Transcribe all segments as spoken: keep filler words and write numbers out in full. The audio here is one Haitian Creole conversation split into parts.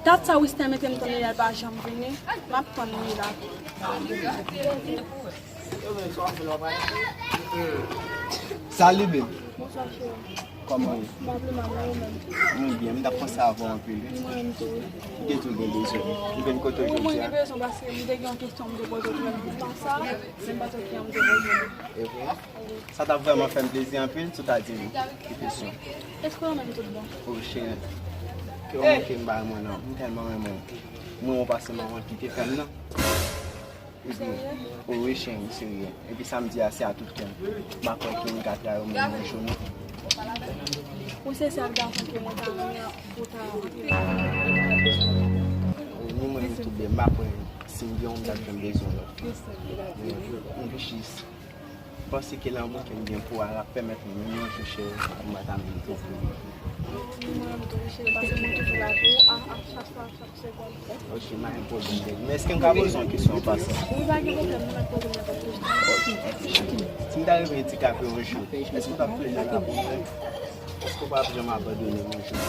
Dat sa Wisner mete m tann li la, l pa janm vini. M ap tann li la. Salut, babe. Bonswa, cheri. Kòman w ye? M pa vle mal, non, ou menm? Mwen byen, m t ap panse avè w anpil, wi. Mwen menm tou, wi. Ki te tou gen bezwen? Ou vin kote w jodi a? Mwen gen bezwen paske m te gen yon kesyon m te poze w jodi a, nan sa, men m pa t wè ki jan m te poze l. E vre? Sa t ap vrèman fè m plezi anpil si w ta di m ki kesyon. Èske w renmen m tout bon? O cheri, ke w manke m bay mwen non, m tèlman renmen w. Mwen w pase manman ki te fè m nan. Ou serye? O wi cheri, m serye. Epi sa m di a se a tout kè m. M pa kwè ke m ka trayi w menm yon jou non. Ou se sèl gason ke mwen ta renmen pou ta antre nan yon relasyon. Ni mwen menm tou de, m pa kwè si m gen w m t ap janm bezwen lòt. M vle jis panse ke lanmou ke m gen pou w a l ap pèmèt mwen menm yon jou cheri m ap mete tou pou ou. Mwen menm tou wi cheri, paske mwen toujou la pou ou a, a chak fwa, chak segonn. Ok, pa gen pwoblèm, baby. Men èske m ka poze w yon kesyon an pasan? Wi, pa gen pwoblèm, nou mèt poze m nenpòt kesyon. Ok. Si m ta rive andikape yon jou, èske w t ap toujou la pou mwen? Èske w p ap janm abandone m yon jou?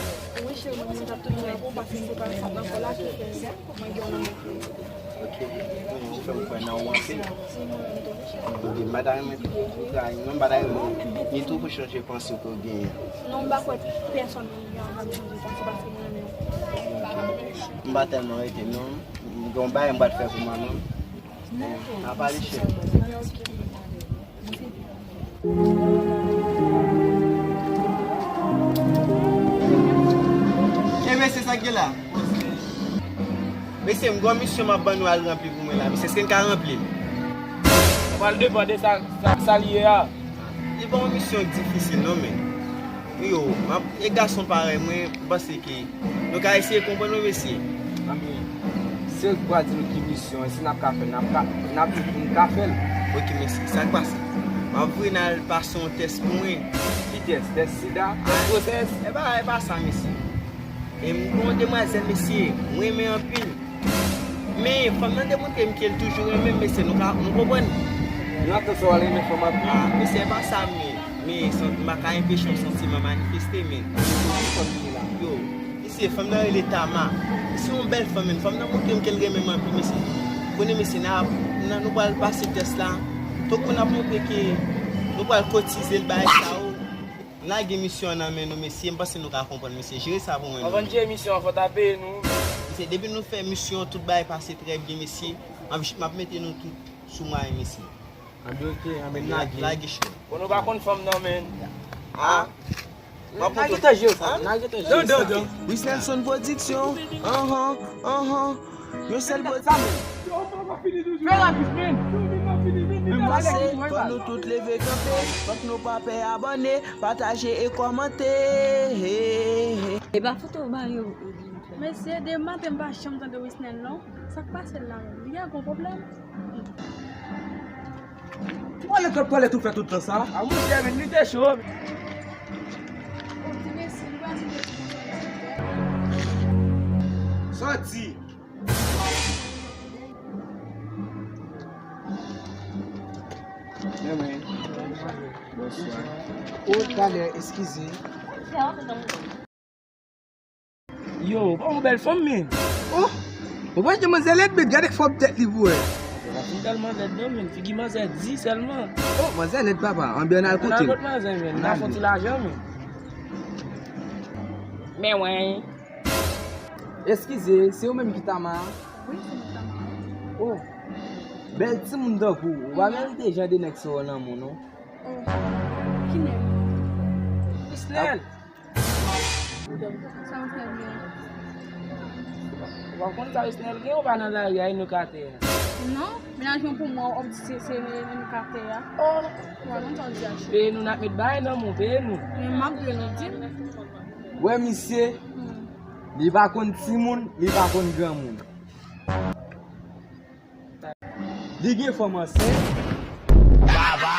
Wi, cheri, mwen menm m t ap toujou la pou ou, paske se pa sa nan kò la ki fè mwen gen yon lanmou pou ou. Ok. Kounye a ou fè m kwè nan ou anpil. Si, mwen menm tou. Ebyen, m pa ta renmen tou pou w trayi m non, m pa ta renmen ni tou pou w chanje panse ke w genyen. Non, m pa kwè pèsonn moun gen anvi chanje panse paske mwen renmen w. M pa tèlman rete non. M gen yon bagay m pral fè pou manman m. N a pale cheri. E mesye, sa k gen la? Mesye, m gen yon misyon m ap ban nou al ranpli pou mwen la. Mesye, èske n ka ranpli l? Sa pral depann de sa, sa, sa l ye a. Li pa yon misyon difisil non, men. Yo, m ap, e gason parèy mwen, m panse ke nou ka eseye konprann wi, mesye. Anben, se ou ki pral di nou ki misyon, e si n ap ka fè l, n ap ka, n ap di pou nou ka fè l. Ok, mesye, sa k pase? M ap voye n al pase yon tès pou mwen. Ki tès? Tès sida? Tès gwosès? E pa, e pa sa, mesye. E m gen yon demwazèl, mesye, m renmen anpil. Men, fanm nan demontre m ke l toujou renmen m, mesye, nou ka, nou konprann? Nan tan sa w al renmen fanm anpil? Ah, mesye, e pa sa, men, men, san, m pa ka enpeche yon santiman manifeste, men. Yo, mesye, fanm nan rele Tama. Se yon bèl fanm, men fanm nan montre m ke l renmen m anpil, mesye. Konnen, mesye, n a, n a, nou pral pase tès la. Tankou n ap montre ke nou pral kotize l, bagay sa yo. N lage misyon an nan men nou, mesye. M panse nou ka konprann, mesye. Jere sa pou mwen non. Anvan n jere misyon an, fò w ta peye nou. Mesye, depi nou fè misyon an, tout bagay pase trè byen, mesye. M ap, m ap mete nou tout sou mwayen, mesye. Anben, ok, anben, n lage. Lage cho. Bon, nou pa konn fanm nan, men. Ah. N a gentan jere sa, n a gentan jere sa. Wisnelson Production, anhan, anhan. Yon sèl pwodui. Fè rapid, men. M panse fò nou tout leve kanpe, fòk nou pa pè abòne, pataje e kòmante. E pa foto w ba yo. Mesye, de maten m pa janm tande Wisnel non. Sa k pase l la menm? Li gen gwo pwoblèm? Twalèt, twalèt ou fè tout tan sa? A monchè, men li te cho. Sòti. Men mwen. Bonswa. O, talè, eskize. Yo, ou pa yon bèl fanm, men. Oh! Ou pa jan manzè lèd, men gade fòm tèt li pou wè. Ou pa fin tèlman lèd non, men. Figi manzè di sèlman. Oh, manzè lèd, papa. Anben, ann al kote l. Ann al kot manzè, men. N a fè yon ti lajan, men. Men wen. Eskize, se ou menm ki Tama a? Wi, se mwen Tama. Oh, bèl timoun tankou w, ou pa merite jan de nèg sa yo nan men w, non. Oh, ki nèg? Wisnel. Sa w fè byen? Ou pa konn sa Wisnel gen, ou pa nan lari a, e nou ka atè a. Non, mennaj mwen pou mwen, w ap di se, se nou ka atè a. Oh. Ou pa konn sa w di a, cheri. Peye nou, n ap met bagay nan men w, peye nou. Men m ap dwe nou di m. Wè misye, li pa konn timoun, li pa konn granmoun. Li gen fanm ansent. Baba.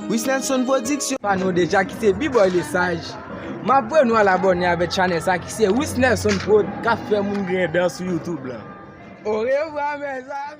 Wisnelson Production. Pa nou deja ki se B-Boy Lesage. M ap voye nou al abòne avèk chanèl sa ki se Wisnelson Prod k ap fè moun griyen dan sou YouTube lan. Orevwa, mezanmi.